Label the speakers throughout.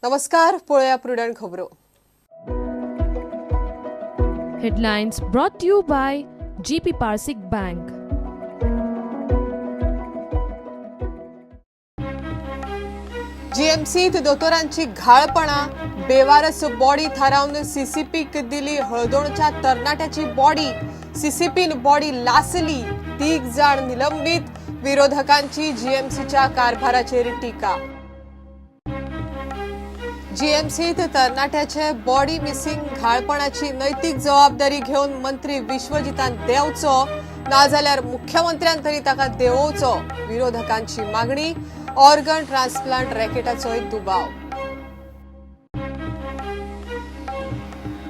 Speaker 1: नमस्कार, पळोवया प्रुडंट खबरो.
Speaker 2: Headlines brought to you by GP Parsik Bank.
Speaker 1: जीएमसीत दोतोरांची घाळपणा, बेवारस बॉडी थारावन सीसीपीक दिली हळदोणच्या तरणाट्याची बॉडी. सीसीपीन बॉडी लासली, 3 जाण निलंबित. विरोधकांची जीएमसीच्या कारभाराचेर टीका. जीएमसीत तरणाट्याचे बॉडी मिसिंग घाळपणाची नैतिक जबाबदारी घेवन मंत्री विश्वजितान देंवचो, नाजाल्यार मुख्यमंत्र्यान तरी ताका देंवोवचो, विरोधकांची मागणी. ऑर्गन ट्रान्सप्लांट रॅकेटाचोय दुबाव.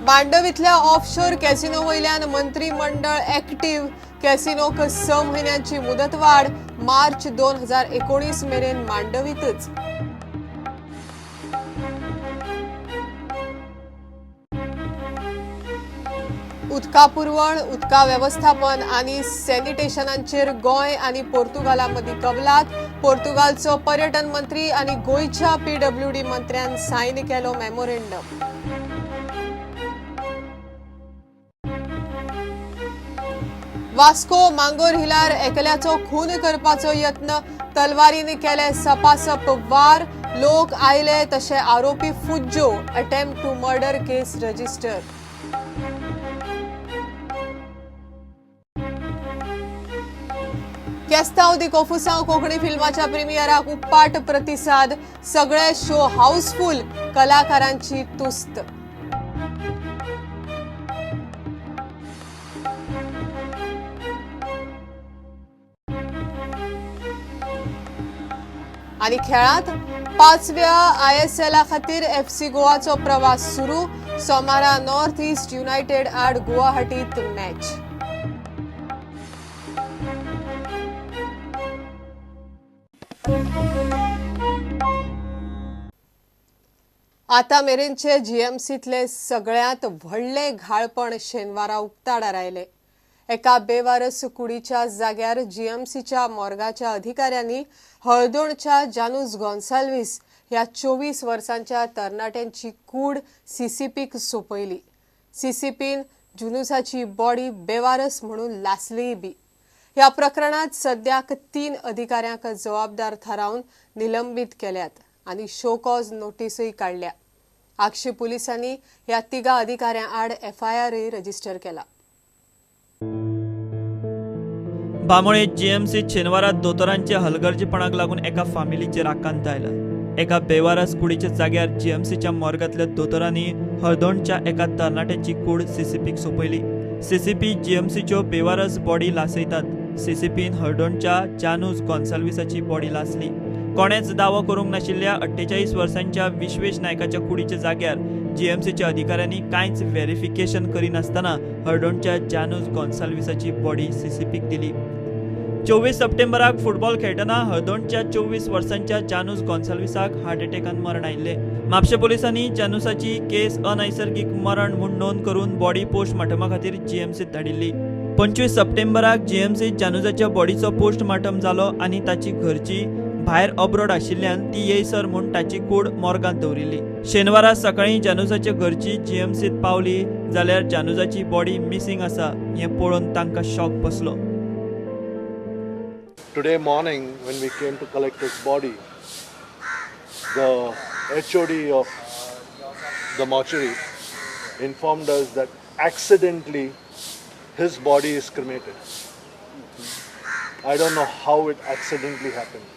Speaker 1: मांडवीतल्या ऑफशोर कॅसिनो वयल्यान मंत्रीमंडळ ऍक्टिव्ह. कॅसिनोक 6 म्हयन्यांची मुदतवाढ, मार्च 2019 मेरेन मांडवीतच. उदका पुरवण, उदका व्यवस्थापन आनी सॅनिटेशनांचेर गोंय आनी पोर्तुगाला मदीं कबलात. पोर्तुगालचो पर्यटन मंत्री आनी गोंयच्या पीडब्ल्यूडी मंत्र्यान सायन केलो मेमोरेंडम. वास्को मांगोर हिलार एकल्याचो खून करपाचो यत्न, तलवारीन केले सपासप वार, लोक आयले तशे आरोपी फुज्जो. Attempt to murder case register. Questao de Confusao Konkani फिल्माच्या प्रिमियराक उप्पाट प्रतिसाद, सगळे शो हाऊसफुल, कलाकारांची तुस्त. आणि खेळात 5व्या आयएसएला खातीर एफसी गोवाचो प्रवास सुरू. सोमारा नॉर्थ ईस्ट युनायटेड आड गुवाहाटीत मॅच. आता मेरेनचे जीएमसीतले सगळ्यांत व्हडले घाळपण शेनवारा उक्ताडार आयले. एका बेवारस कुडीच्या जाग्यार जीएमसीच्या मोर्गाच्या अधिकाऱ्यांनी हळदोणच्या जानूस गोन्साल्वीस ह्या 24 वर्सांच्या तरणाट्यांची कूड सीसीपीक सोंपयली. सीसीपीन जुनुसाची बॉडी बेवारस म्हणून लासलीय बी. ह्या प्रकरणात सद्याक 3 अधिकाऱ्यांक जबाबदार थारावन निलंबीत केल्यात आनी शोकॉज नोटीसूय काडल्या. आगशी पुलिसांनी ह्या 3 अधिकाऱ्यां आड एफआयआरय रजिस्टर केला.
Speaker 3: बांबोळे जीएमसी शेनवारा दोतोरांच्या हलगर्जीपणाक लागून एका फामिलीचेर आकांत आयला. एका बेवारस कुडीच्या जाग्यार जीएमसीच्या मोर्गांतल्या दोतोरांनी हळदोणच्या एका तरणाट्याची कूड सीसीपीक सोंपयली. सीसीपी जीएमसीच्यो बेवारस बॉडी लासयतात. सीसीपीन हळदोणच्या जानूस गोन्साल्वीसाची बॉडी लासली. कोणेच दावो करूंक नाशिल्ल्या 48 वर्सांच्या विश्वेश नायकाच्या कुडीच्या जाग्यार जीएमसीच्या अधिकाऱ्यांनी कांयच व्हेरिफिकेशन करिनासतना हळदोणच्या जानूस गोन्साल्वीसाची बॉडी सीसीपीक दिली. 24 सप्टेंबराक फुटबॉल खेळटना हळदोणच्या 24 वर्सांच्या जानूस गोन्साल्वीसाक हार्ट अटॅकान मरण आयिल्लें. म्हापशें पोलिसांनी जानूसाची केस अनैसर्गीक मरण म्हूण नोंद करून बॉडी पोस्टमार्टमा खातीर जीएमसीत धाडिल्ली. 25 सप्टेंबराक जीएमसीत जानूसाच्या बॉडीचो पोस्टमार्टम जालो आनी ताची घरची भायर अब्रोड आशिल्ल्यान ती येयसर म्हूण ताची कूड मोर्गांत दवरिल्ली. शेनवारा सकाळीं जानूसाच्या घरची जीएमसीत पावली जाल्यार जानूसाची बॉडी मिसिंग आसा हें पळोवन तांकां शॉक बसलो.
Speaker 4: Today morning when we came to collect his body, the HOD of the mortuary informed us that accidentally his body is cremated. I don't know how it accidentally happened.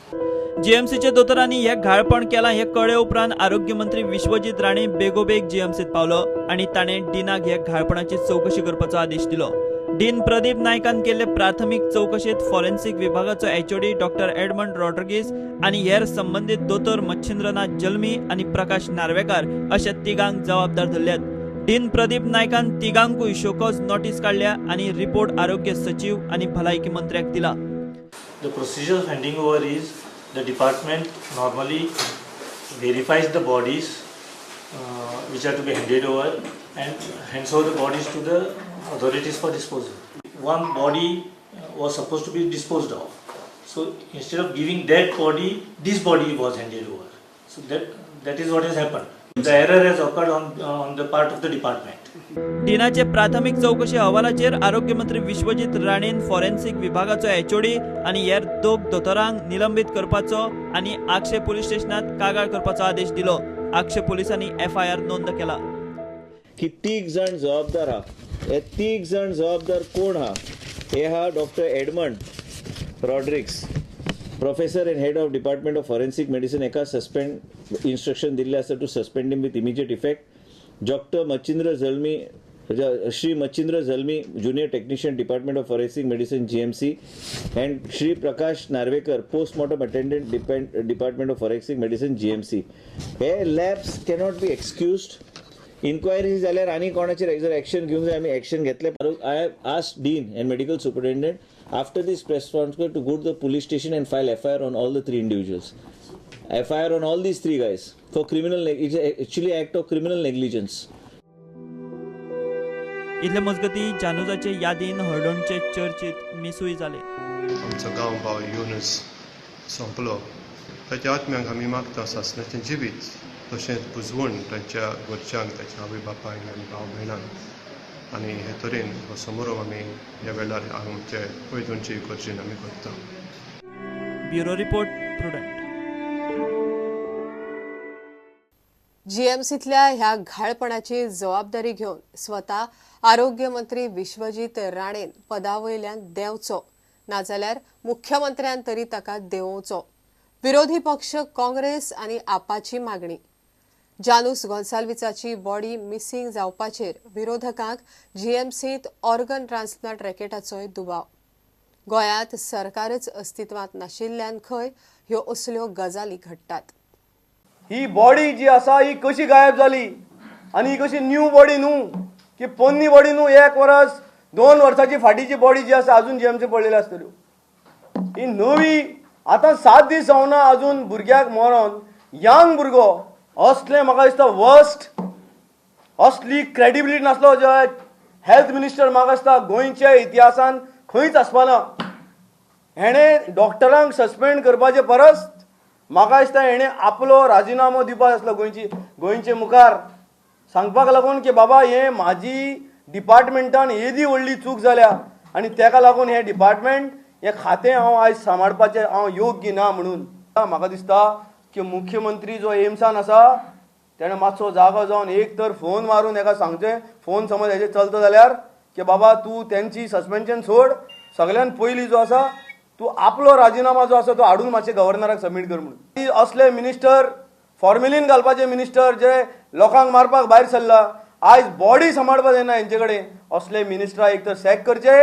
Speaker 3: जीएमसीच्या दोतोरांनी हे घाळपण केलां हें कळ्ळे उपरांत आरोग्य मंत्री विश्वजीत राणे बेगोबेग जीएमसीत पावलो आनी ताणें डीनाक हे घाळपणाची चवकशी करपाचो आदेश दिलो. डीन प्रदीप नायकान केल्ले प्राथमीक चवकशेंत फॉरेन्सिक विभागाचो एचओडी डॉक्टर एडमंड रॉड्रिगीस आनी हेर संबंदीत दोतोर मच्छिंद्रनाथ जल्मी आनी प्रकाश नार्वेकार अशा 3 जबाबदार धरल्यात. डीन प्रदीप नायकान 3 शोकॉज नोटीस काडल्या आनी रिपोर्ट आरोग्य सचिव आनी भलायकी मंत्र्याक दिला.
Speaker 5: The procedure of handing over is the department normally verifies the bodies which are to be handed over and hands over the bodies to the authorities for disposal. One body was supposed to be disposed of. So instead of giving that body, this body was handed over. So that is what has happened. The error has occurred on the part of the department.
Speaker 3: डिनाचे प्राथमिक चौकशी अहवालाचेर आरोग्य मंत्री Vishwajit राणेन forensic विभागाचो HOD आनी हेर दोग दोतोरांक निलंबीत करपाचो आनी आगशे पुलीस स्टेशनात कागाळ करपाचो आदेश दिलो. आगशे पोलिसांनी एफआयआर नोंद केला.
Speaker 6: की तीग जाण जबाबदार आहा. हे तीग जाण जबाबदार कोण आहा? हे आहा doctor Edmund Rodrigues, professor and head of department of forensic medicine, एका सस्पेंड इन्स्ट्रक्शन दिल्लें आसा to suspend him with immediate effect. Doctor Machindra Jalmi, Shri Machindra Jalmi, junior technician, department of forensic medicine, GMC, and Shri Prakash Narvekar, postmortem attendant, department of forensic medicine, GMC. Hey lapse cannot be excused. Inquiry जाल्यार आनी कोणाचेर जर action घेवंक जाय आमी action घेतले. I have asked dean and medical superintendent after this press conference to go to the police station and file FIR on all the three individuals. FIR on all these three guys for criminal, it's actually act of criminal negligence.
Speaker 3: इतले मजगती जानुजाचे यादीन हळदोणचे चर्चीत मिसूय जाले.
Speaker 7: आमचो गांव भाव युनस सोंपलो ताच्या आत्म्यांक आमी मागता सासणाचें जिवीत तशेंच बुजवण तांच्या घरच्यांक, ताच्या आवय बापायक आनी भाव भयणांक. आनी हे तरेन हो समारोह आमी ह्या वेळार आमचे हळदोणचे इगर्जेन आमी करता.
Speaker 3: Bureau report, Prudent.
Speaker 1: जीएमसीतल्या ह्या घाळपणाची जबाबदारी घेवन स्वता आरोग्य मंत्री विश्वजीत राणेन पदावयल्यान देंवचो, नाजाल्यार मुख्यमंत्र्यान तरी ताका देंवोवचो. विरोधी पक्ष काँग्रेस आनी आपाची मागणी. जानूस गोन्साल्विसाची बॉडी मिसिंग जावपाचेर विरोधकांक जीएमसीत ऑर्गन ट्रान्सप्लांट रॅकेटाचोय दुबाव. गोंयांत सरकारच अस्तित्वांत नाशिल्ल्यान खंय ह्यो असल्यो गजाली घडटात.
Speaker 8: ही बॉडी जी आसा ही कशी गायब जाली आनी ही कशी न्यू बॉडी न्हू की पोन्नी बॉडी न्हू, एक वरस 2 वर्साची फाटीची बॉडी जी आसा अजून जीएमसी पडलेली आसतल्यो. ही नवी आतां 7 दीस जावना अजून भुरग्याक मरोन, यंग भुरगो असलें म्हाका दिसता वर्स्ट, असली क्रेडिबिलिटी नासलो जो हेल्थ मिनिस्टर म्हाका दिसता गोंयच्या इतिहासान खंयच आसपाना. हेणें डॉक्टरांक सस्पेंड करपाचे परस म्हाका दिसता हेणें आपलो राजिनामो दिवपाक आसलो गोंयचे मुखार सांगपाक लागून की बाबा हें म्हाजी डिपार्टमेंटान येदी व्हडली चूक जाल्या आनी तेका लागून हें डिपार्टमेंट हें खातें हांव आयज सांबाळपाचें हांव योग्य ना म्हणून. म्हाका दिसता की मुख्यमंत्री जो एम्सान आसा तेणें मातसो जागो जावन एक तर फोन मारून हेका सांगचें, फोन समज हेजेर चलता जाल्यार की बाबा तूं तेंची सस्पेन्शन सोड, सगळ्यान पयलीं जो आसा तूं आपलो राजिनामा जो आसा तो हाडून मातशें गव्हर्नराक सबमीट कर म्हणून. असले मिनिस्टर फॉर्मेलीन घालपाचे मिनिस्टर जे लोकांक मारपाक भायर सरला, आयज बॉडी सांबाळपाक जायना हेंचे कडेन, असले मिनिस्टरा एक तर सॅक करचे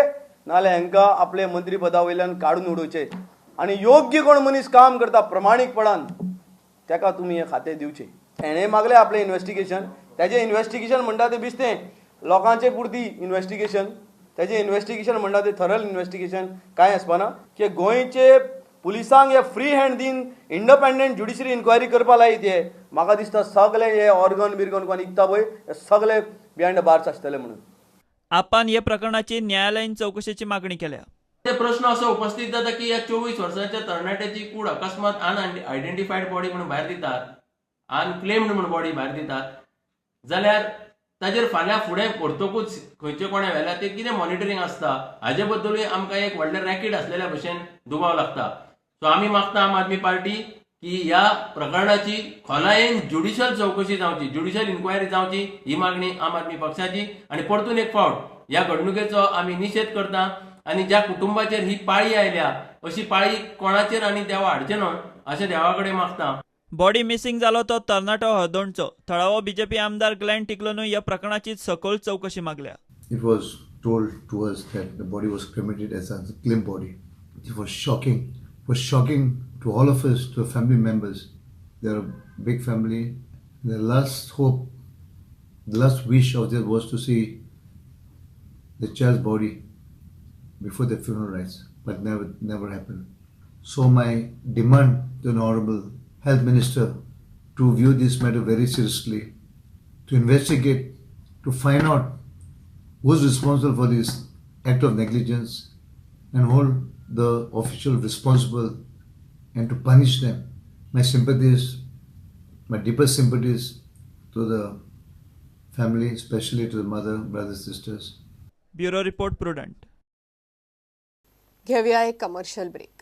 Speaker 8: नाजाल्यार हेंकां आपले मंत्रीपदा वयल्यान काडून उडोवचे आनी योग्य कोण मनीस काम करता प्रमाणीकपणान तेका तुमी हें खातें दिवचें. हेणें मागलें आपलें इन्वेस्टिगेशन, तेजें इन्वेस्टिगेशन म्हणटा तें बेश्टें लोकांचे पुरती इन्वेस्टिगेशन, तेजें इन्वेस्टिगेशन म्हणटा तें थरल इन्वेस्टिगेशन कांय आसपाना. की गोंयचे पुलिसांक हे फ्री हँड दिन इंडिपेंडंट ज्युडिशरी इन्क्वायरी करपा लायत हे म्हाका दिसता सगळे हे ऑर्गन बिर्गन कोण इकता पळय हे सगळे बिहायंड the bars आसतले म्हणून.
Speaker 3: आपान हे प्रकरणाची न्यायालयीन चौकशेची मागणी केल्या.
Speaker 9: ते प्रश्न असो उपस्थित जाता की ह्या 24 वर्सांच्या तरणाट्याची कूड अकस्मात अनआयडेंटिफायड बॉडी म्हणून भायर दितात, अनक्लेम्ड म्हणून बॉडी भायर दितात जाल्यार ताजेर फाल्यां फुडें व्हरतकूच खंयचे कोणें व्हेल्या ते कितें मॉनिटरींग आसता हाजे बद्दलूय आमकां एक व्हडलें रॅकेट आसलेल्या भशेन दुबाव लागता. सो आमी मागता आम आदमी पार्टी की ह्या प्रकरणाची खोलायेन ज्युडिशियल चौकशी जावची, ज्युडिशियल इन्क्वायरी जावची, ही मागणी आम आदमी पक्षाची. आनी परतून एक फावट ह्या घडणुकेचो आमी निशेध करता आनी ज्या कुटुंबाचेर ही पाळी आयल्या अशी पाळी कोणाचेर आनी देवा हाडचें न्हय अशें देवा कडेन मागता.
Speaker 3: बॉडी मिसिंग जालो तो तरणाटो हळदोणचो. थळावो बीजेपी आमदार ग्लॅन टिकलोनूय ह्या प्रकरणाची सखोल चौकशी मागल्या.
Speaker 10: It was told to us that the body was cremated as a unclaimed body. It was shocking. It was shocking to all of us, to the family members. They're a big family. The last hope, the last wish of theirs was to see the child's body before the funeral rites, but never happened. So my demand to the Honorable Health Minister to view this matter very seriously, to investigate, to find out who's responsible for this act of negligence and hold the official responsible and to punish them. My sympathies My deepest sympathies to the family, especially to the mother, brothers, sisters.
Speaker 3: Bureau report, Prudent.
Speaker 1: घेऊया एक commercial break.